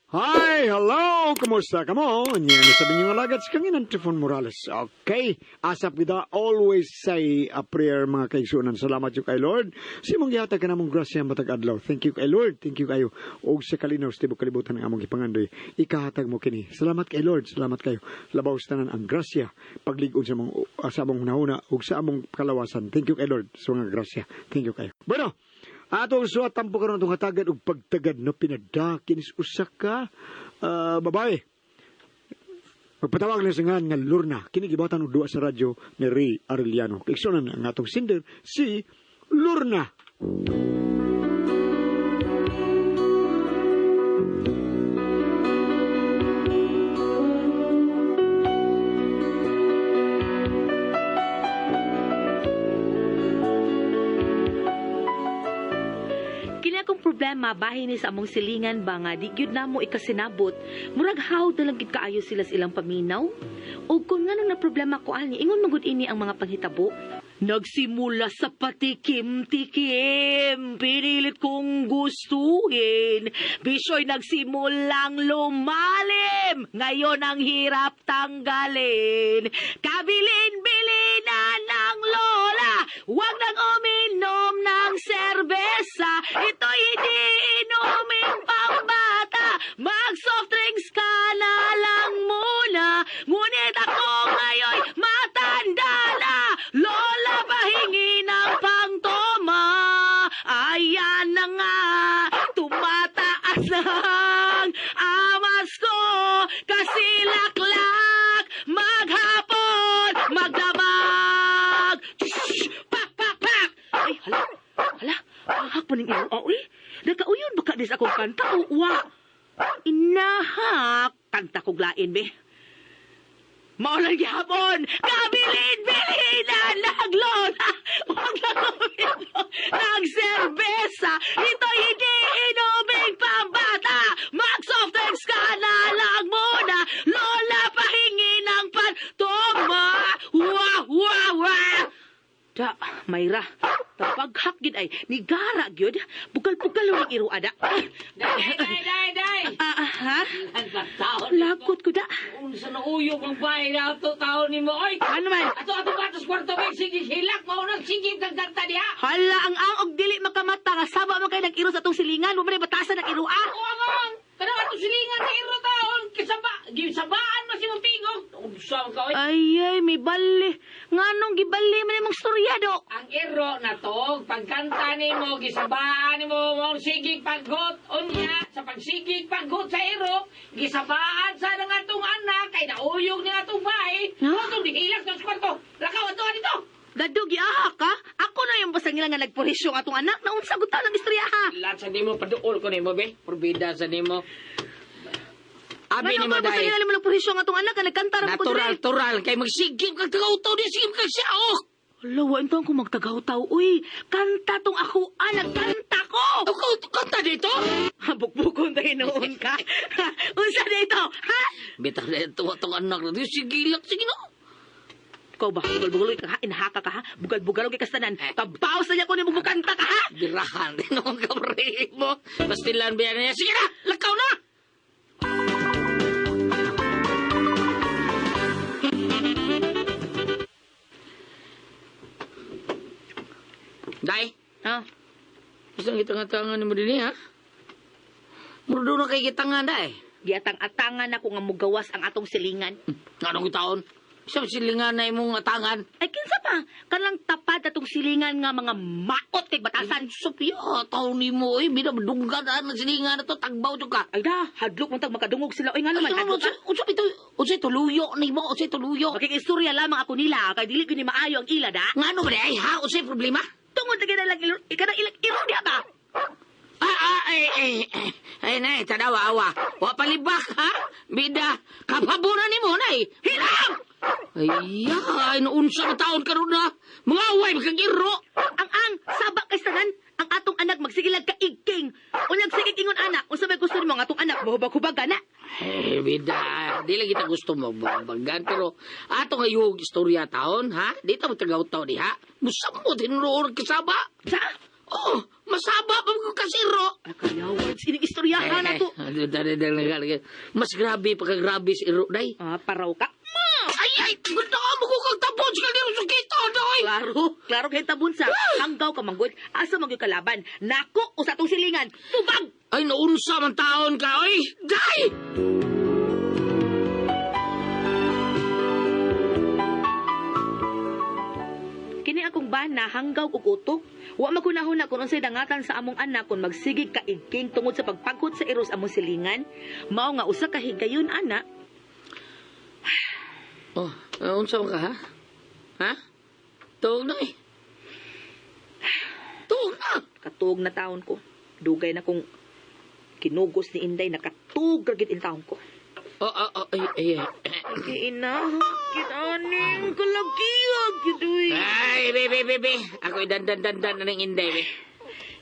Hi, hello, kumusta ka mo? Niyan sabi niyo alagad sa kanginan, Trifon Morales. Okay, asap kita, always say a prayer mga kaigsunan. Salamat yung kay Lord. Simong gihatag ka namong grasya matag adlaw. Thank you kay Lord, thank you kayo. Og sa kalinaw sa tibok kalibutan ang among gipangandoy, ikahatag mo kini. Salamat kay Lord, salamat kayo. Labaw sa tanan ang grasya, paglig-on sa among, sa among hunahuna ug sa among kalawasan. Thank you kay Lord sa mga grasya. Thank you kayo. Bueno, atong suwat tampo karon atong hatagan og pagtagad no pinadakin is usa ka babae. Magpatawag lang sa ngan nga Lorna kini gibatan og duwa sa radyo ni Ray Arellano. Igsunan ang atong singer si Lorna. Kini akong problema bahin ni sa among silingan ba nga di gyud namo ikasinabot. Murag how na lang gyud kaayo sila sa ilang paminaw. O kung nganong na problema ko ani, ingon man gud ini ang mga panghitabo. Nagsimula sa patikim-tikim, pinilit kong gustuhin. Bisyo'y nagsimulang lumalim, ngayon ang hirap tanggalin. Kabilin-bilinan ng lola, huwag nang uminom ng serbesa. Ito'y hindi inumin pambata, mag-soft drinks ka na lang muna. Ngunit ako ngayon'y matanda na, lola pahingi ng pangtoma. Ayan na nga, tumataas ang amas ko. Kasi laklak, maghapon, magdamag. Tsh! Pak, pak, pak! Ay, hala, hala, ahak pa ning iro, oy. Nagkauyon ba ka dis akong kanta o wa? Inahak, kanta kog lain, be. Maulan gihapon! Kabilin-bilinan! Naglola! Huwag na uminom ng serbesa! Ito hindi inuming pambata! Mag-soft drinks ka na lang muna! Lola, pahingi ng pantoma! Wah, wah, wah! Da, Mayra, tapaghak gid ay, nigara gyud. Bugal-bugal lang iro ada. Day, day, day, day! Ah, ah, ha? Ang taon. Lagot ko da. Unsa na uyog ang bahay na ato taon nimo oy. Ano man? Ato ato batos kwarto kay sige hilak mao nang sige kang kanta diha. Hala, ang ang og dili makamata nga saba man kay nag-iro sa atong silingan, wa man batasan ang iro ah. O ang ang kanang ato silingan sa iro taon kisaba gisabaan man si mong tingog. Unsa man ka oy? Ay ay, may bali. Nganong gibali man imong storya do? Ang iro na to, pagkanta nimo gisabaan nimo mao sige paggot unya sa pagsigig paggot sa iro gisabaan sa nang atong anak kay nauyog ni atong bahay. Ha? Huh? Atong dihilak sa kwarto. Lakaw ato dito. Gado giaha ka? Ako na yung basta nila nga nagpurisyo ang atong anak. Naunsa gud ta ng istorya ha? Lahat sa nimo paduol ko nimo be. Porbida sa nimo. Abi Nganong nimo ba basta dai. nila mo nagpurisyo ang atong anak nga nagkanta ra man ko Natural, diri? tural kay magsigim kag tagaw-taw di sigim kag siya oh. Hala, wa intong ko magtagaw-taw. Uy, kanta tong ako, ah, nagkanta ko! Ako kanta dito. Bukbukon tayo noon ka. Unsa dito, ha? Bitaw na ito atong anak na sige lang sige no. Ikaw ba, bugal-bugal ka ha? Inahaka ka ha? Bugal-bugal ka kastanan. Kabaw sa niya ko ni mo kanta ka ha? Birahan din ang kamri mo. Pastilan biyan niya. Sige na, lakaw na. Dai, Ha? gusto kitang atangan mo din ha? Murdo na kay kitangan dai. Giatang-atangan ako nga mugawas ang atong silingan. Anong taon? Sa silingan na imong atangan. Ay, kinsa pa? Kanang tapad atong silingan nga mga maot kay batasan. Sophia, taon ni mo eh. Binabdunggan ang silingan na to. Tagbaw to ka. Ay da, hadlok man tag makadungog sila. Oy, nga naman, Ay, hadlok ka. unsa ito? Unsa ito luyo ni mo? Unsa ito luyo? Makikistorya lamang ako nila, kay dili gyud ni maayo ang ila da. Ngano ba di ay ha? Unsa problema? Tungod lagi na lang ilo, ikaw ilang iro diha ba? Ah, ah, ay, ay, ay, ay, nay, tanawa, awa. Wa palibak, ha? Bida, kapabunan ni mo, nay. Hilang! Ay, ay, naunsa ka taon karon na. Mga away, magkagiro. Ang saba kay sanan, ang atong anak magsigilag ka igking. Unyag sige ingon anak, unsa may gusto nimo ang atong anak mahubag-hubag na. Eh, bida, di lang kita gusto magbagan, pero atong ayog istorya taon, ha? Di ta mo tagaw-taw diha. Musamot, hinuroon kasaba. Sa? Oh, masaba pa ko kasiro. Kaya words ining istoryahan na to. Mas grabe pagka grabe sa iro, day. Ah, paraw ka. Ay, ay, gusto mo ko kang tapon sa kaldero sa kita, day. Klaro, klaro kay tabunsa. Hanggaw ka manggod, asa magyud kalaban. Nako usa tong silingan. Tubag. Ay, naunsa man taon ka, oy. Day! Kini akong bana hanggaw og utok. Wa magunahuna kung unsay dangatan sa among anak kung magsigig kaigking tungod sa pagpaghot sa eros among silingan. Mao nga usa ka higayon ana. Oh, unsa man ka, ha? Ha? Tuog na, eh. Tuog na! Katuog na taon ko. Dugay na kong kinugos ni Inday, nakatuog ra gid in taon ko. Oh, ay, ay, ay. Ay, ina, kinaning kalagiyag gid uy. Ay, be, be, be, be. Ako'y dandan, dandan na ng Inday, be.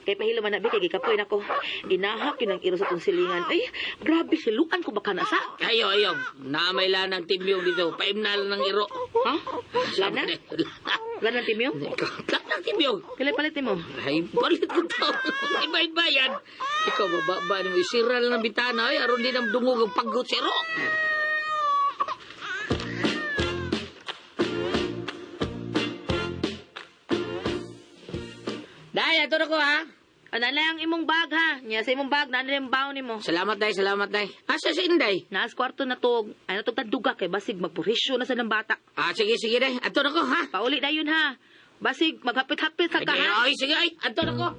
Kay pahilo man na bi kay gikapoy nako. Inahak yun ang iro sa tong silingan. Ay, grabe siluan ko baka na sa. Ayo, ayo. Naamay lang ng timyong dito. Paimna lang ng iro. Ha? Lana? Lana timyo? Lana ng timyong. Kailan palit nimo? Ay, balit ko to. Iba-iba yan. Ikaw, baba, ba, mo, isira lang ng bitana. Ay, aron din ang dungog ang paggot sa iro. Day, ato na ko, ha? Ano na ang imong bag ha? Nya sa imong bag, na yung baon nimo. Salamat, day, salamat, day. Asa si Inday? Naas kwarto na tog. Ano tog tanduga kay basig magpurisyo na sa ng bata. Ah, sige, sige, day. Ato na ko, ha? Pauli na yun ha. Basig maghapit-hapit sa ka ha. Ay, sige, ay. Ato na ko.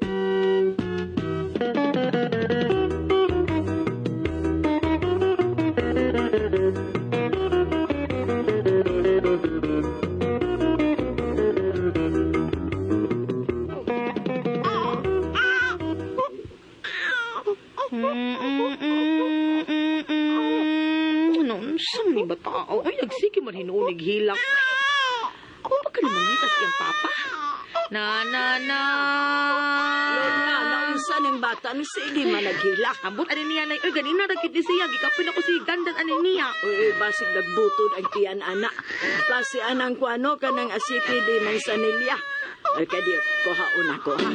Ano, unsa man ni bata? Ay, nagsige man hinuon hilak. Ako pa ka namangitas iyang papa. Na, na, na. Lorna, naunsa ng bata ni sige man naghilak. Ambot ani niya na, uy, ganina ra gid ni siya. Gikapin ako si dandan ani niya. Uy, uy, basig nagbutod ang tiyan, anak. Klase anang kuano ka ng asiti di mansanilya. Ay, kadi, kuhaon ako, ha?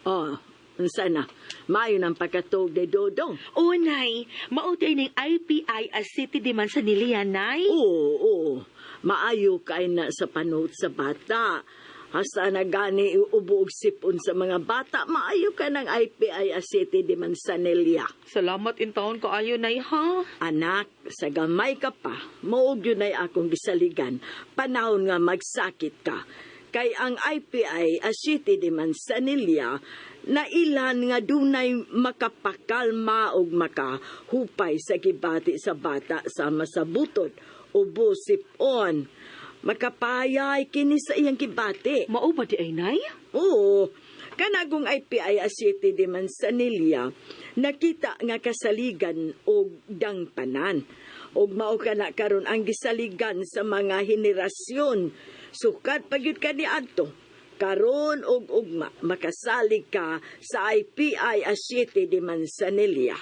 Oh, unsa na? Maayo ng pagkatog ni Dodong. O, nay, mao di ning IPI as city di man sa niliya, nay. Oo, oo. Maayo kay na sa panuot sa bata. Hasta na gani ubo og sipon sa mga bata, maayo ka ng IPI City di Manzanilla. Salamat in taon ko ayo, nay, ha? Anak, sa gamay ka pa, maog yun ay akong gisaligan, panahon nga magsakit ka. Kay ang IPI City di Manzanilla, na ilan nga dunay makapakalma og makahupay sa gibati sa bata sama sa butod, ubo sipon. Makapayay kini sa iyang gibati. Mao ba di ay, nay? Oo. Kanagong IPI City di Manzanilla, nakita nga kasaligan og dangpanan. Og mao kana karon ang gisaligan sa mga henerasyon. Sukat pagyud kaniadto. Karon og ugma makasalig ka sa IPI City di Manzanilla.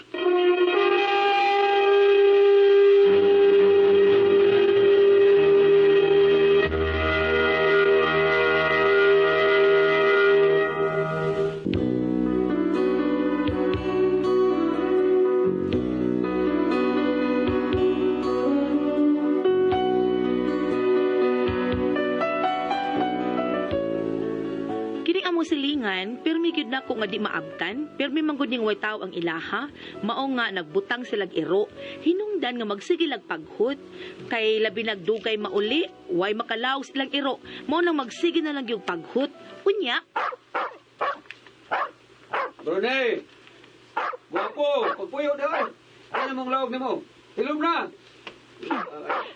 Kini among silingan, pirmi gyud nako nga di maabtan, pirmi man gud ning way tawo ang ilaha, mao nga nagbutang silag iro, hinungdan nga magsige lag paghut, kay labi nagdugay mauli, way makalaw silang iro, mao nang magsige na lang gyud paghut. Unya, Brunei! Guwapo! Pagpuyo daw! Ano mong lawag nimo? Hilom na!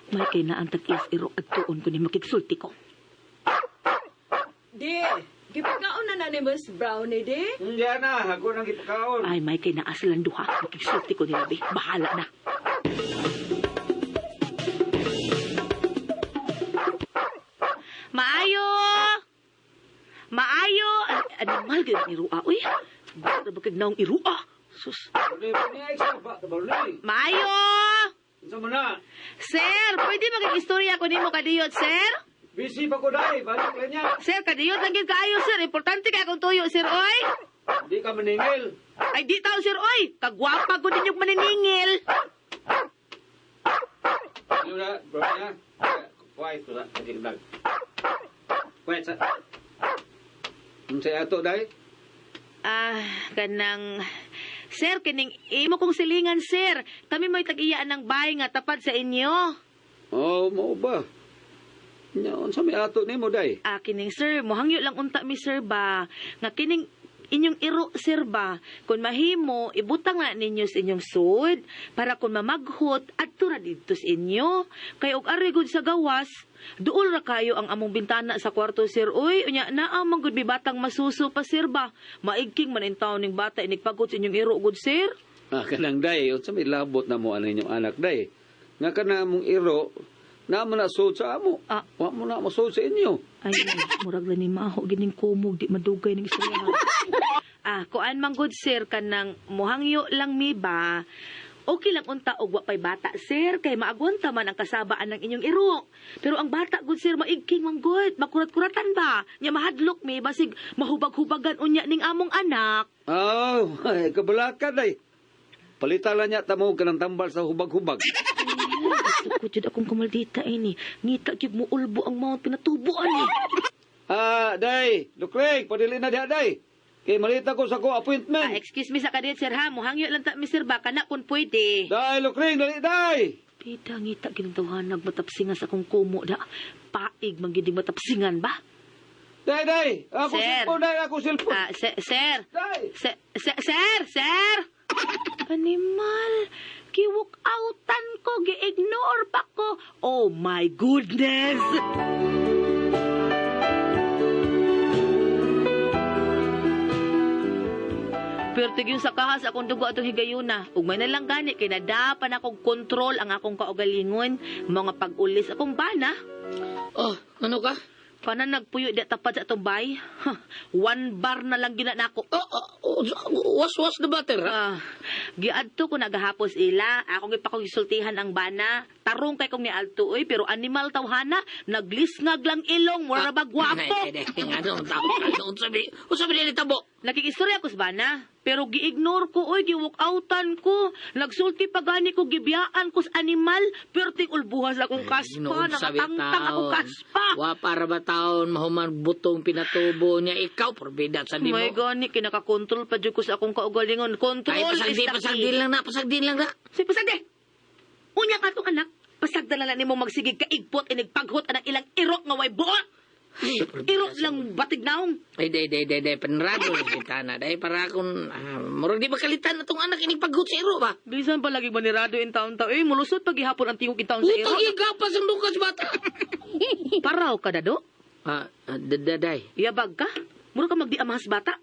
may kay na ang tag-is iro adtuon ko ni makigsulti ko. Di, gipakaon na na ni Miss Brownie, di? Hindi na, ako nang ipakaon. Ay, may kay naa silang duha, makigsulti ko ni labi. Bahala na. Maayo! Maayo! Ay, animal gyud ang irua, uy. Bakit ba kag naong irua? Sus. Brunei, Brunei, ay sa ba? Brunei! Maayo! Unsa man na? Sir, pwede makikistorya ko nimo kadiyot, sir? Busy pa ko day, balik lang niya. Sir, kadiyot lang gyud kaayo, sir. Importante kay akong tuyo, sir, oy. Di ka maningil. Ay, di tao, sir, oy. Kagwapa ko ninyong maniningil. Ano na, bro niya? Why to na, hindi vlog. Wait sa. Unsa ato day? Ah, kanang... Sir, kining imo kong silingan, sir. Kami mo'y tag-iyaan ng bahay nga tapad sa inyo. Oh, mao ba? Nya unsa may ato nimo day? Ah, kining sir, mohangyo lang unta mi sir ba? Nga kining inyong iro sir ba? Kung mahimo, ibutang na ninyo sa inyong sud para kung mamaghot adto ra didto sa inyo. Kay og ari gud sa gawas, duol ra kayo ang among bintana sa kwarto sir. Uy, unya naa man gud mi batang masuso pa sir ba? Maigking man intawon ning bata inigpagot sa inyong iro gud sir. Ah, kanang day, unsa may labot na mo ano inyong anak day? Nga kana among iro, na mo na sud sa amo. Ah. Wa mo na mo sud sa inyo. Ay, murag lang ni maho gining kumog di madugay ning istorya. Ah, kuan man good sir kanang muhangyo lang mi ba. Okay lang unta og wa pay bata sir kay maagwanta man ang kasabaan ng inyong iro. Pero ang bata good sir maigking man good, makurat-kuratan ba? Nya mahadlok mi basig mahubag-hubagan unya ning among anak. Oh, ay, kabalakan day. Palitan lang niya tamo kanang tambal sa hubag-hubag. Gusto ko jud akong kamaldita ini. Ngita gyud mo ulbo ang Mount Pinatubo ani. Ah, day, Lukreng, padili na diha day. Kay malita ko sa ko Ah, appointment. excuse me sa kadiyot sir ha, muhangyo lang ta mi sir ba kana kun pwede. Day, Lukreng, dali day. Pita ngita gintawahan matapsingan sa akong kumo da. Paig man gid matapsingan ba? Day, day. Ako Sir. cellphone, day, ako cellphone. Ah, sir. Day. Sir, sir. Animal, giwok outan ko, gi-ignore pa ko. Oh my goodness. Pertig yung sa kahas akong dugo atong higayuna. Ug may nalang gani kay nadapan akong kontrol ang akong kaugalingon, mga pag-ulis akong bana. Oh, ano ka? Kana nagpuyo di tapad sa atong bay. Huh, one bar na lang gina nako. Oh, was the butter, ha? Ah, giadto ko nagahapos ila. Akong ipakugisultihan ang bana. Tarong kay kong niadto oy, pero animal tawhana, naglisngag lang ilong, mura ba gwapo. Ay, ay, ay, ano, ano, sabi, sabi nila tabo. Nakikistorya ko sa bana, pero gi-ignore ko oy, gi-walk outan ko. Nagsulti pa gani ko, gibiyaan ko sa animal, pero ting ulbuhas akong kaspa, nakatangtang akong kaspa. Wa para ba taon mahuman butong pinatubo niya ikaw porbida sa mo. May gani, kinakakontrol pa jud ko sa akong kaugalingon. Control Ay, is pasagdi, the key. pasagdi lang na, pasagdi lang na. Si pasagdi. Unya ka tong anak, pasagda na lang nimo magsigig kaigpot inigpaghot anang ilang irok nga way buot. Ay, Irok lang batig naong. Ay, day, day, day, day, panrado na bintana. Day, para akong, murag di makalitan na tong anak inigpaghot sa iro ba? Bisan pa lagi manirado in taon ta. Eh, mulusot pag gihapon ang tingog in taon sa iro. Putang igapas ang dukas bata. Paraw ka dado. Ah, daday. Yabag ka. Mura ka magdiamahas bata.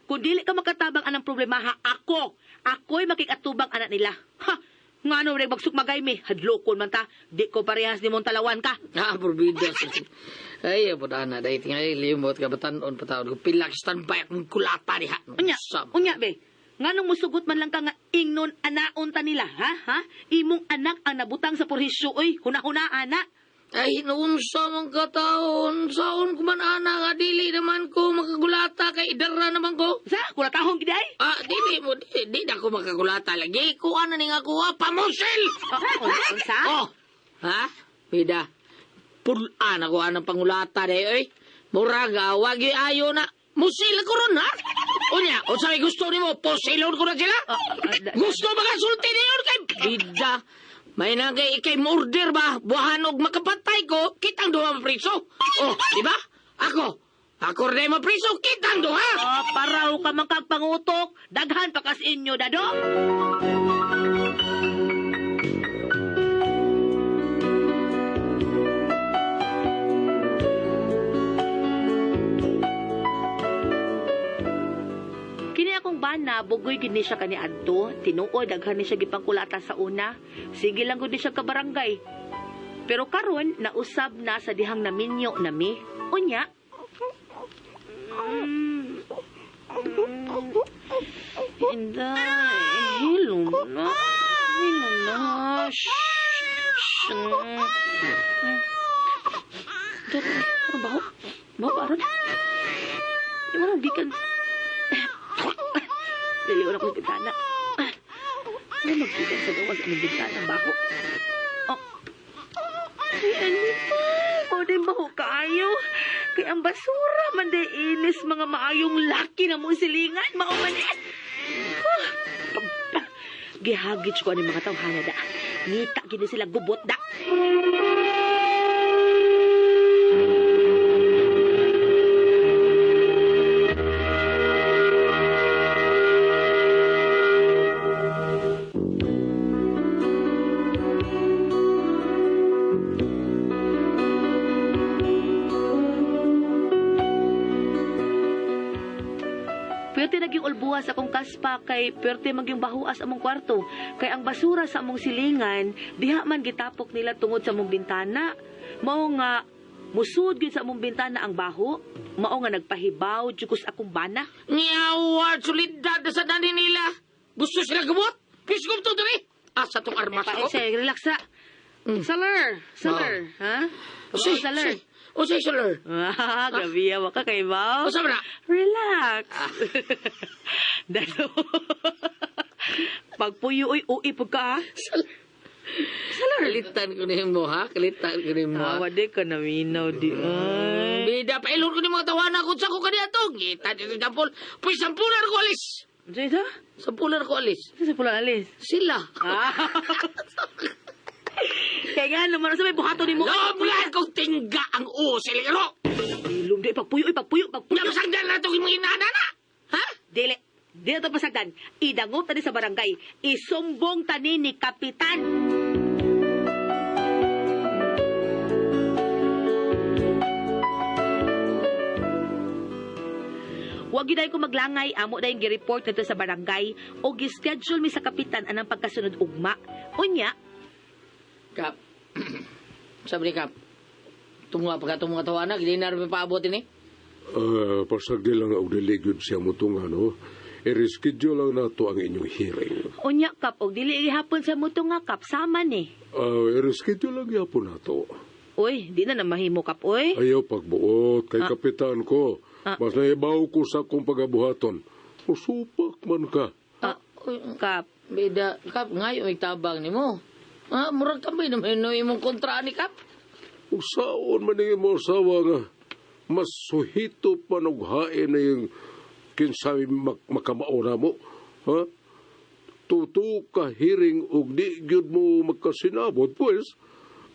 Kung dili ka makatabang anang problema ha, ako. Ako'y makikatubang anak nila. Ha! Nga ano, rin bagsuk magay mi. Hadlokon man ta. Di ko parehas ni mong talawan ka. Ah, porbida. Ay, na, day, tingali, limot ka batanon patawad ko. Pilak standby akong kulata diha. Unya, Sam. unya be. Nganong musugot man lang ka nga ingnon anaon ta nila, ha? Ha? Imong anak ang nabutang sa purhisyo, oy. Huna-huna, ana. Ay, noon sa mga kataon, saon ko man ana nga dili naman ko makagulata kay idara naman ko. Sa, kulatahong gid ay. Ah, dili mo, di, di na ko makagulata lagi. Kuha na ni nga kuha, pamusil! Oh, unsa? Oh, ha? Bida, pulaan ako anang pangulata day, oy. Murag, wag yung ayo na. Musil ko ron, ha? Unya, o sabi gusto nimo, pusilon ko na sila? Gusto ba ka sulti niyon kay Bida? May nagay ikay murder ba? Buhanog og makapatay ko, kitang duha mapriso. Oh, di ba? Ako, ako rin mapriso, kitang duha. Oh, paraw ka man kag pangutok. Daghan pa kas inyo, dado. Kini akong bana, bugoy gid ni siya kaniadto. Tinuod daghan ni siya gipangkulata sa una. Sige lang gud ni siya kabarangay. Pero karon nausab na sa dihang naminyo nami. Unya, Inday, hilom na. Ay, na. Shh. Shh. Dot, ano baho? Baho ba ron? Di mo nang gikan. Liliwan ako sa bintana. Ano maggikan sa gawas ang bintana baho? Oh. Ay, ano pa? O, di baho kaayo. Kaya ang basura man di inis mga maayong laki na mong silingan. Mao man eh. Ah, gihagit ko ani mga tawhana da. Ngita gini sila gubot da. Pwerte nagyong ulbuwas akong kaspa kay pwerte magyong bahuas among kwarto. Kay ang basura sa among silingan, diha man gitapok nila tungod sa among bintana. Mao nga musud gyud sa among bintana ang baho. Mao nga nagpahibaw jud ko sa akong bana. Ngiawar, solidad na sa dani nila. Gusto sila gumot? Pisgum to dali. Asa tong armas ko? Paese, relax sa. Saler, saler, ha? Usay, Saler. Usay, saler. Ah, grabe ya, waka kay ba? Usa ba na? Relax. Dalo. Pagpuyo, uy, uy, pag ka, ah. Saler. Kalitan ko nimo ha? Kalitan ko nimo ha? Awa di ka naminaw di. Ay. Bida, pailor ko ni mga tawana kung sa ko kaniya to. Ngita dito jampol. Puy, sampulan ko alis. Ano ito? Sampulan ko alis. Sa pulang alis. Sila. Ah. Kaya nga naman, sa may buhato ni mo. Loblan kong tingga ang usil. Ano? Ilom di, pagpuyo, uy, pagpuyo, pagpuyo. Napasagdan na itong mga inana na. Ha? Dili. Di na ito pasagdan. Idangop tani sa barangay. Isumbong tani ni Kapitan. Huwag yun ko maglangay, amo dayong gi-report nito sa barangay o gi-schedule mi sa kapitan anang pagkasunod ugma. Unya, Kap. Sabi ni Kap. Tunga pagka itong mga tawana, hindi na rin paabot ini. Ah, pasagdi lang og dili gyud siya motunga no. I-reschedule lang nato ang inyong hearing. Unya kap og dili gihapon sa muto nga kap sama ni. Ah, i-reschedule lang gyapon nato. Uy, di na na mahimo kap oy. Ayaw pagbuot kay kapitan ko. Ah. Mas naibaw ko sa akong pagabuhaton. Usupak man ka. Ah, kap. Bida, Kap, ngayon may tabang ni mo. Ah, murag kami naman no imong kontra ni Kap. Usaon man ang imong asawa nga mas suhito pa og hain na yung kinsay makamao na mo. Ha? Tuto ka hearing og di gyud mo magkasinabot, pues,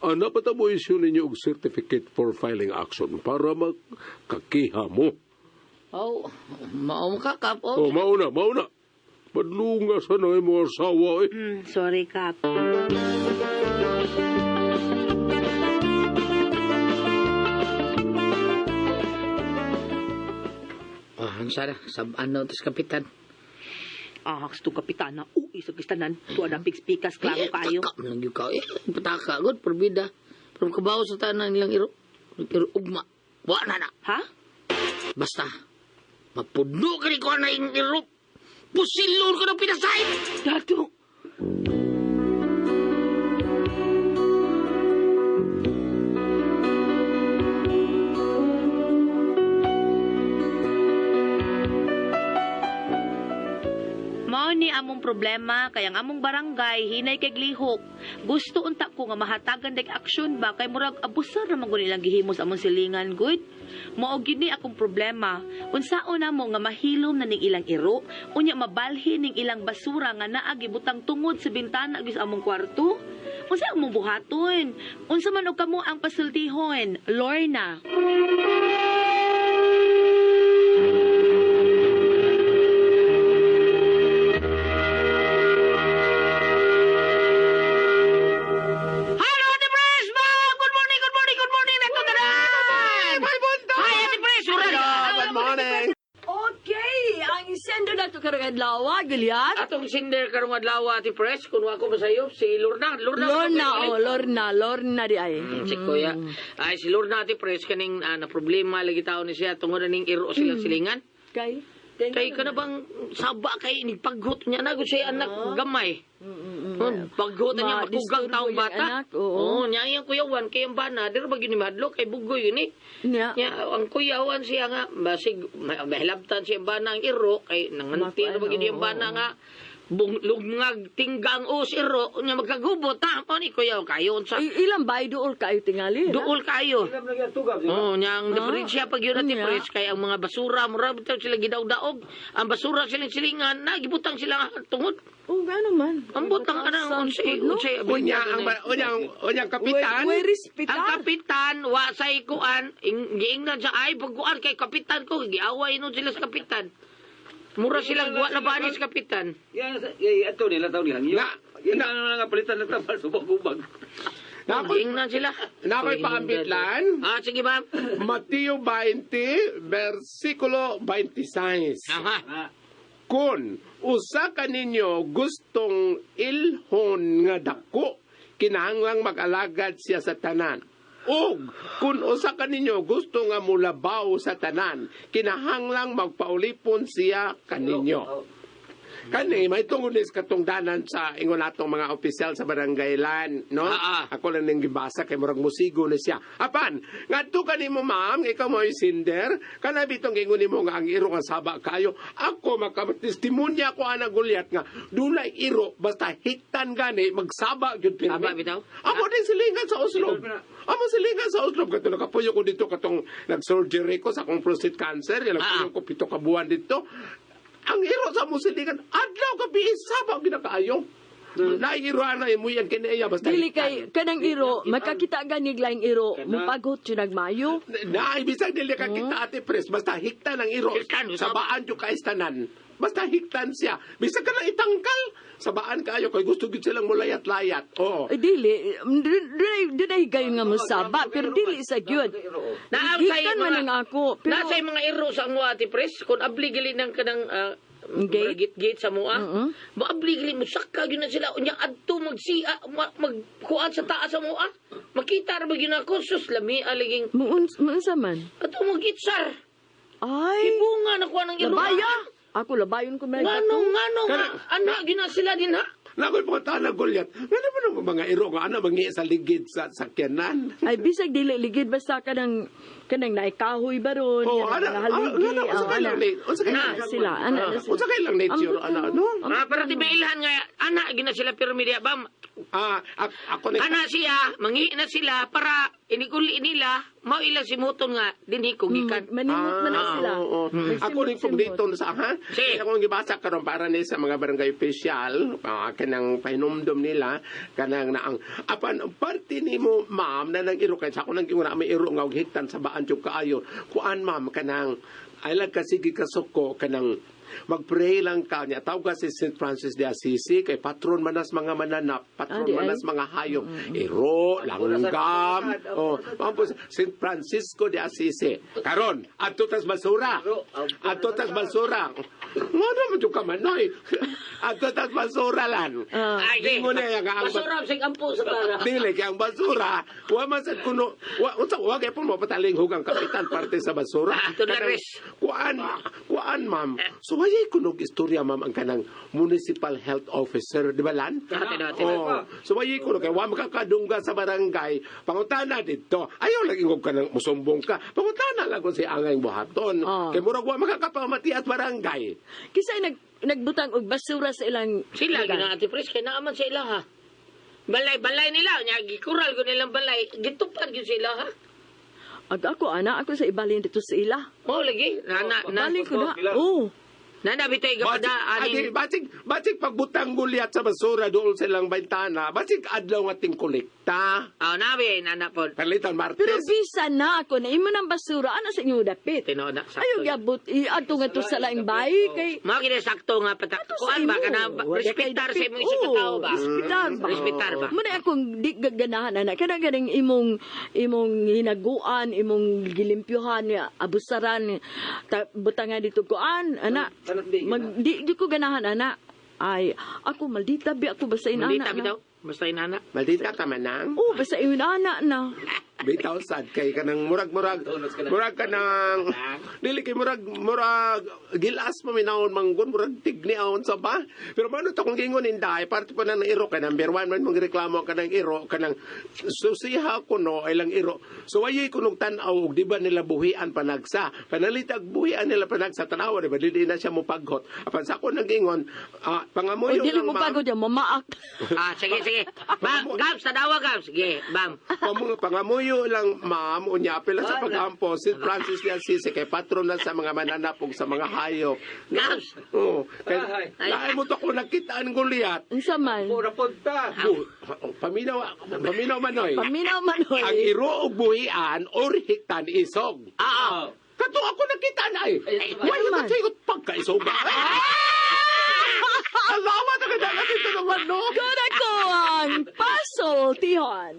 ana pa ta mo issue ninyo og certificate for filing action para makakiha mo. Oh, maom ka, Kap. Oh, Oh. mauna, mauna. Madlunga sa na imong asawa eh. Sorry kap. Ah, ano sana? Sabaan na ito sa kapitan. Ah, to kapitana. Uy, sa kistanan. Tuwa na pikas klaro kayo. Taka, man lang yun ka. Eh, pataka, god, perbida. Pero kabaw sa tanan nilang iro. Iro, ugma. Wa na na. Ha? Basta, mapuno ka ni ko na yung iro. Pusilon ko ng pinasay! Dato. Mao ni among problema kay ang among barangay hinay kay glihok. Gusto unta ko nga mahatagan dag aksyon ba kay murag abusar ra man gud nilang gihimo sa among silingan gud. Mao gid ni akong problema. Unsaon namo nga mahilom na ning ilang iro, unya mabalhin ning ilang basura nga naa gibutang tungod sa bintana gyud sa among kwarto. Unsa among buhaton? Unsa man og kamo ang pasultihon? Lorna. Hello, Ate Pres! Ma'am! Good morning, good morning, good morning! Nato tanan! Hi, Ate Pres! Good morning! Okay, ang sender na to karong adlaw, Gilead. Atong sinder karong adlaw, Ate Pres, kung ako masayop, si Lorna. Lorna, Lorna, oh, Lorna, Lorna di ay. Si Kuya. Ay, si Lorna, Ate Pres, kaning na problema lagi tao ni siya tungod na ning iro silang silingan. Kay? Kay ka na bang saba kay ni paghot niya na gud siya anak gamay. Paghot niya makugang Ma-disturbo taong yung bata. anak, oo. Oo, niya iyang kuyawan kay ang bana dira ba gyud ni mahadlok kay bugoy yun eh. Nya. Nya ang kuyawan siya nga basig mahilabtan siya ang bana ang iro kay nanganti Makuan, ra ba gyud ang oo, bana oo. nga bung lugngag tinggang os iro nya magkagubot ta mo ni kuyaw kayo unsa Ilang bay duol kayo tingali. na? duol kayo. Ilam lagi ang tugab, di ba? Oo, nya ang diferensya pag yun natin Nya. pres kay ang mga basura mura bitaw sila gidaog-daog. Ang basura silang silingan na gibutang sila tungod. Oh, gano man. Ang butang anang unsay unsay Unya ang unya ang unya ang kapitan. Way respetar. Ang kapitan wa say kuan giingnan siya ay pagkuan kay kapitan ko giaway nun sila sa kapitan. Mura silang guwa na bani sa kapitan. Yan, ato nila taon nila. Na- Yan, ano nga palitan ng tabal sa ubag. Giingnan sila. Nakoy paambitlan. Ah, sige ma'am. Mateo 20, versikulo 26. Aha. Ah, Kung usa ka ninyo gustong ilhon nga dako, kinahanglang mag-alagad siya sa tanan. Ug kung usa ka ninyo gusto nga mulabaw sa tanan, kinahanglang magpaulipon siya kaninyo. Kani may tungod ni sa katungdanan sa ingon natong mga opisyal sa barangay lan, no? Ah, ah. Ako lang ning gibasa kay murag musigo na siya. Apan, ngadto kanimo ma'am, ikaw mo sinder, kana bitong ingon nimo nga ang iro nga saba kayo. Ako makatestimonya ko ana Goliath nga dunay iro basta hiktan gani magsaba gyud pirmi. Saba bitaw? Amo din silingan sa Oslo. Amo silingan sa Oslo kato nakapuyo ko dito katong nag-surgery ko sa akong prostate cancer, yan Ah. nagpuyo ko 7 ka buwan dito. Ang iro sa mo silingan adlaw gabi saba ginakaayo. Nairo ana imo yan kini iya basta. Dili hiktan. kay kanang iro, magkakita ganig laing iro, mupagot siya nagmayo. Na, ibisag dili ka kita ate pres, basta hiktan ang iro. Hiktan, Sabaan jud ka istanan. Basta hiktan siya. Bisag ka na itangkal, sabaan kayo kay gusto gyud silang mulayat-layat. Oo. Ay, dili, dunay gayon nga musaba, pero dili sa gyud. Naam sa Hiktan man ang ako, pero Nasa mga iro sa amo ate pres kun abli gali ng kanang Gate? gate gate sa mua. Maabli gali mo sakka gyud na sila unya adto magsiya magkuan sa taas sa mua. Makita ra ba gyud ako sus lami aliging muunsa man. ato mo gitsar. Ay, Ibunga na kuan ang iro. labaya. Ako labayon ko man. Ngano ngano nga ana gyud na sila din ha. Nakoy punta na Goliath. Ngano man ang mga iro nga ana mangi sa ligid sa sakyanan. Ay bisag dili ligid basta kanang kanang naikahoy baron, Oh, kanang ana, mga haligi. ana, unsa oh, kay lang ana. unsa kay Ana lang- sila, ana na sila. Unsa kay lang nature Ambot ana na, no? Ah, pero di ba ilhan nga ana gyud na sila pirmi diya bam. Ah, ako ni Ana siya mangi na sila para iniguli nila mao ilang simuton nga dinhi ko gikan. Manimot man na sila. Ah, oo. Ako rin pong dito sa ha. Si. Kaya akong gibasa karon para ni sa mga barangay official, kanang pahinumdum nila kanang naang apan ang parte nimo ma'am na nang iro kay sa ako nang giuna may iro nga og hiktan sa baan jud kaayo. Kuan ma'am kanang ay lang kasi gikasuko kanang magpray lang ka niya. Tawag ka si St. Francis de Assisi kay patron manas mga mananap, patron Ah, di ay. manas mga hayop. Iro, langgam, oh, mampos St. Francisco de Assisi. Karon, adto tas basura. Adto tas basura. Ngano man jud ka manoy. Adto tas basura lan. Ah. Ay, Di mo na yung ang Basura sig ampo sa tara. Dili kay ang basura, wa man sad kuno, wa unsa wa kay pud mapataling hugang kapitan parte sa basura. Ah, ito na Kanang res. Kuan, kuan ma'am. So wayay kuno og istorya ma'am ang kanang municipal health officer, di ba lan? Ah, tino, tino. Oh, so wayay kuno kay wa makakadungga sa barangay. Pangutana didto. Ayaw lang ingog kanang musumbong ka. Pangutana lang kung si angay buhaton. Ah. Kay murag wa makakapamati at barangay. Kisay nagbutang og basura sa ilang Sila lugar. gina ate Pres kay naaman sa ila ha. Balay balay nila nya gikural ko nilang balay gitupad gyud sila ha. Ag ako ana ako sa ibalin dito sa ila. Mo lagi na na na Balin ko na. Oh. na na bitay Basig, gapada adi, aning basig, basig pagbutang gulyat sa basura dool sa ilang bintana, basig adlaw nga ting kolekta. Ah, nabi na na pod. Perlitan Martes. Pero bisa na ako na imo ng basura ana sa inyo dapit. Tinuod na sakto. Ayaw gyabot iadto nga to sa laing bahay kay Mao gid sakto nga patak. Ato sa Kuan ba imo. kana Wala kay respetar sa dapit. imong isa ka Oo, tawo ba? Respetar ba? Respetar ba? Muna akong di gaganahan ana kana ganing imong imong hinaguan, imong gilimpyuhan, ya, abusaran, ta, butangan dito kuan ana. Mag, di ko ganahan ana. Ay, ako maldita bi ako basta inana. Maldita na. bitaw. Basta inana. Maldita ka manang. Oh, basta inana na. Bitaw sad kay kanang murag-murag Tunos ka na. murag kanang dili kay murag gilas paminawon manggon, murag tigni ahon sa ba. Pero mano to kung gingon inday, parte pa na ng iro kay number one man mong reklamo ka ng iro kanang susiha kuno ilang iro. So wayoy kunog tan-aw og di ba nila buhian panagsa. Panalitag buhian nila panagsa tan-awa di ba dili na siya mopaghot. Apan sa ako nagingon, O pangamuyo dili lang mo ma'am. pagod yan, mamaak. Ah, sige, sige. Bam, Gabs, tanawa, Gabs. Sige, bam. Pangamuyo lang ma'am, unya pila sa pagampo si Francis de Assisi kay patron na sa mga mananap ug sa mga hayop. Gabs. Oo. Kay Ay. lain mo to kung nakitaan Goliath. Unsa man? Pura punta. Paminaw, paminaw manoy. Paminaw man Ang hoy. iro og buhian or hiktan isog. Oo. Kato ako nakita na eh. Ay, Why naman. you take pagkaisog? Alawa na ka dito naman, no? Kuda ko ang pasultihan.